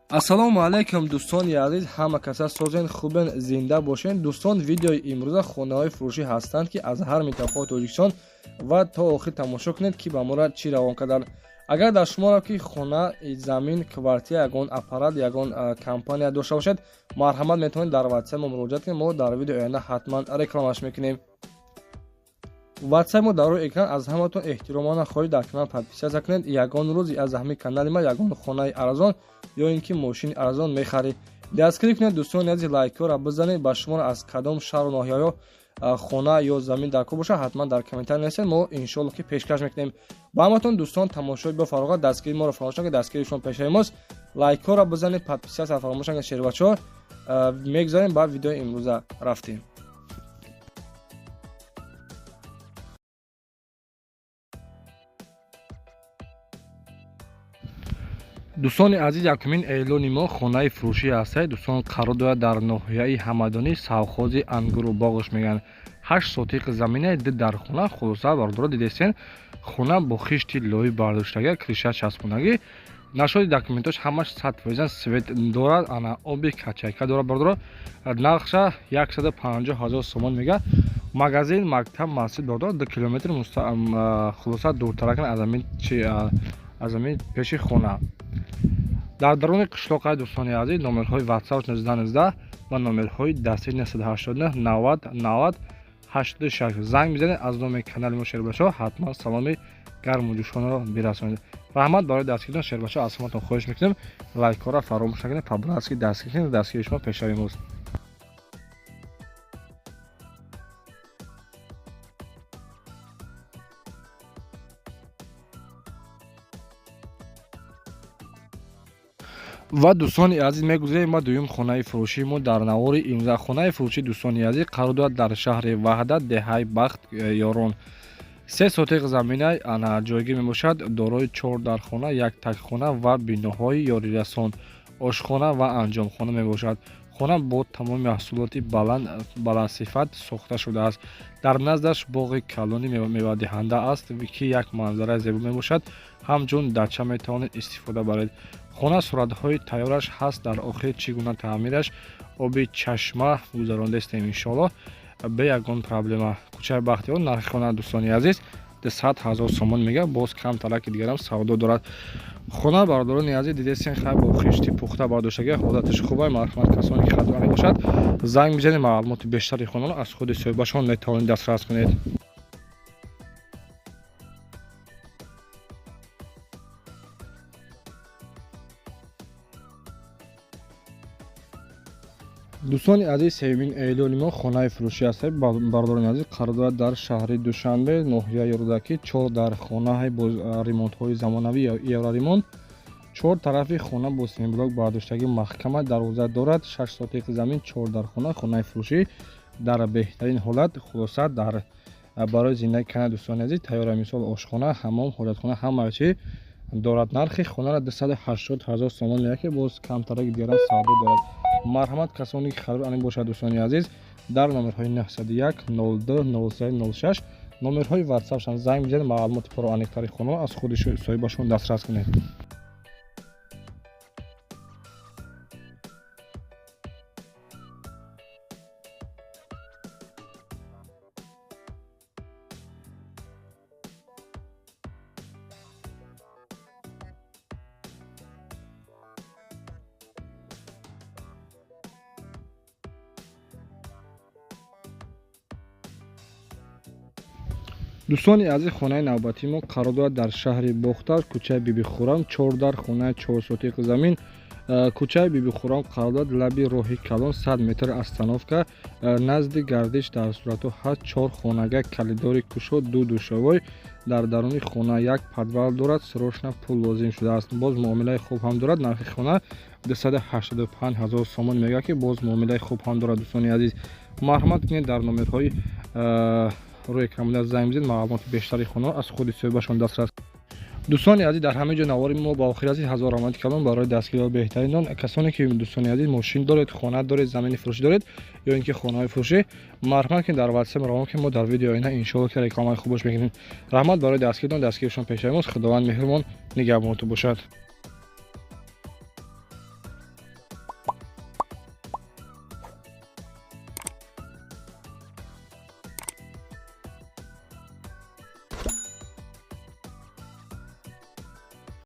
Ассалому алайкум, дӯстони азиз, ҳама каса созен, хубен, зинда бошен. Дӯстон, видеои имрӯза хонаҳои фурӯшӣ ҳастанд, ки аз ҳар минтақаи Тоҷикистон, ва то охир тамошо кунед, ки ба мора чӣ равон карданд. Агар дар шуморо ки хона, замин, квартира, ягон аппарат, ягон компания дошта бошед, марҳамат, метавонед дар ватсап мо муроҷиат кунед. Мо дар видеои оянда ҳатман рекламаш мекунем. Ватсап мо дар рӯи экран. Аз ҳаматон эҳтиромона хоҳиш, дар канал подписаться кунед. Ягон рӯз аз ҳамин канали ма ягон хонаи арзон ё ин ки мошини арзон мехаред. Дастгирӣ кунед, дӯстони азиз, лайкҳоро бизанед. Ба шуморо аз кадом шаҳру ноҳияҳо хона ё замин дар кор бошад, ҳатман дар комментарий нависед, мо иншоалло ки пешкаш мекунем ба ҳаматон. Дӯстон, тамошои бо фароғат, дастгирии моро фаромӯш накунед, дастгирии шумо пешаи мост. Лайкҳоро бизанед, подписаться фаромӯш накунед. Шербачаҳо, мегузарем ба видеои имрӯза, рафтем. Дӯстони азиз, якумин эълони мо хонаи фурӯшӣ ҳастад. Дӯстон, қарор дорад дар ноҳияи Ҳамадонӣ, совхози Ангуру боғш мегӯянд. 8 сотиқ замина, ду дар хона. Хулоса, бародаро, дидесен, хона бо хишти лои бардоштага, крыша часпонагӣ нашоди, документош ҳамаш 100%, свет дорад, ана оби качайка дорад. Бародаро, нархша 150 000 сомон мега. Магазин, мактаб, масҷид, бародаро, 2 километр, хулоса, дуртаракан аз ҳамин пеши хона, дар даруни қишлоқай. Дӯстони азиз, номерҳои ватсап 19 19 ва номерҳои дастӣ 989 90 90 86. Занг мезанед, аз номи канали мо Шербачаҳо ҳатман саломи гарму ҷӯшонро бирасонед. Раҳмат барои дастгиритон. Шербачаҳо, аз ҳаматон хоҳиш мекунем, лайкҳоро фаромӯш накунед, по-братски дастгир кунед, дастгири шумо пешрави мост. Ва, дӯстони азиз, мегузарем ма дуюм хонаи фурӯшии мо дар навори имрӯза. Хонаи фурӯшӣ, дӯстони азиз, қарор дорад дар шаҳри Ваҳдат, деҳаи Бахт Ёрон. 3 сотиқ замина ана ҷойгир мебошад, дорои чор дархона, як такхона ва биноҳои ёрирасон, ошхона ва анҷомхона мебошад. Хона бо тамоми маҳсулоти баландсифат сохта шудааст. Дар наздаш боғи калони мевадиҳанда аст, ки як манзараи зебо мебошад. Ҳамчун дача метавонед истифода баред. Хона суратҳои тайёраш ҳаст, дар охир чӣ гуна таъмираш, оби чашма гузарондаистем, иншоалло, бе ягон проблема. Кӯчаи Бахтиёр. Нархи хона, дӯстони азиз, 200 000 сомон мега, боз камтараки дигарам савдо дорад хона. Бародарони азиз, дидесен, хай, бо хишти пухта бардоштага, ҳолаташ хубай. Марҳамат, касоне ки хатман бошад, занг бизанед, маълумоти бештари хонаро аз худи соҳибашон метавонед дастрас кунед. Дӯстони азиз, сеюмин эълони мо хонаи фурӯшӣ аст. Бародарони азиз, қарор дорад дар шаҳри Душанбе, ноҳияи Рӯдакӣ. Чор дар хонаҳои бо ремонтҳои замонавӣ, евроремонт. Чор тарафи хона бо семблок бардоштагӣ, маҳкама дарвоза дорад. 6 сотиқ замин, чор дар хона, хонаи фурӯшӣ дар беҳтарин ҳолат. Хулоса, дар барои зиндагӣ кардан, дӯстони азиз, тайёра. Мисол, ошхона, ҳамом, ҳоҷатхона, ҳама чӣ дорад. Нархи хонаро 280 000 сомон меяд, ки боз камтараки дигарам савдо дорад. Марҳамат, касоне ки харидор ани бошад, дӯстони азиз, дар номерҳои 901 02 03 06, номерҳои ватсапшан занг бизанед, маълумоти пурру аниқтари хонаро аз худи соҳибашон дастрас кунед. Дӯстони азиз, хонаи навбатии мо қарор дорад дар шаҳри Бохтар, кӯчаи Бибихӯрам, чор дар хонаи, 4 сотиқ замин. Кӯчаи Бибихӯрам қарор дорад лаби роҳи калон, 100 метр остановка, назди гардиш. Дар суратҳо ҳаст чор хонага, калидори кушод, ду душовой. Дар даруни хона як подвал дорад. Срочно пул лозим шудааст, боз муомилаи хуб ҳам дорад. Нархи хона 285 000 сомон мегӯяд, ки боз муомилаи хуб ҳам дорад. Дӯстони азиз, марҳамат кунед, дар номерҳои рӯи экран занг бизанед, маълумоти бештари хонаро аз худи соҳибашон дастрас. Дӯстони азиз, дар ҳамин ҷо навори мо ба охир расид. Ҳазор раҳмати калон барои дастгириҳои беҳтаринон. Касоне ки, дӯстони азиз, мошин доред, хона доред, замини фурӯшӣ доред ё ин ки хонаҳои фурӯшӣ, марҳамат кунед, дар ватсап равон ки мо дар видео оина иншоалло ки рекламаи хубош мекунем. Раҳмат барои дастгиритон, дастгиришон пешаи мост. Худованд меҳрубон нигаҳбонтон бошад.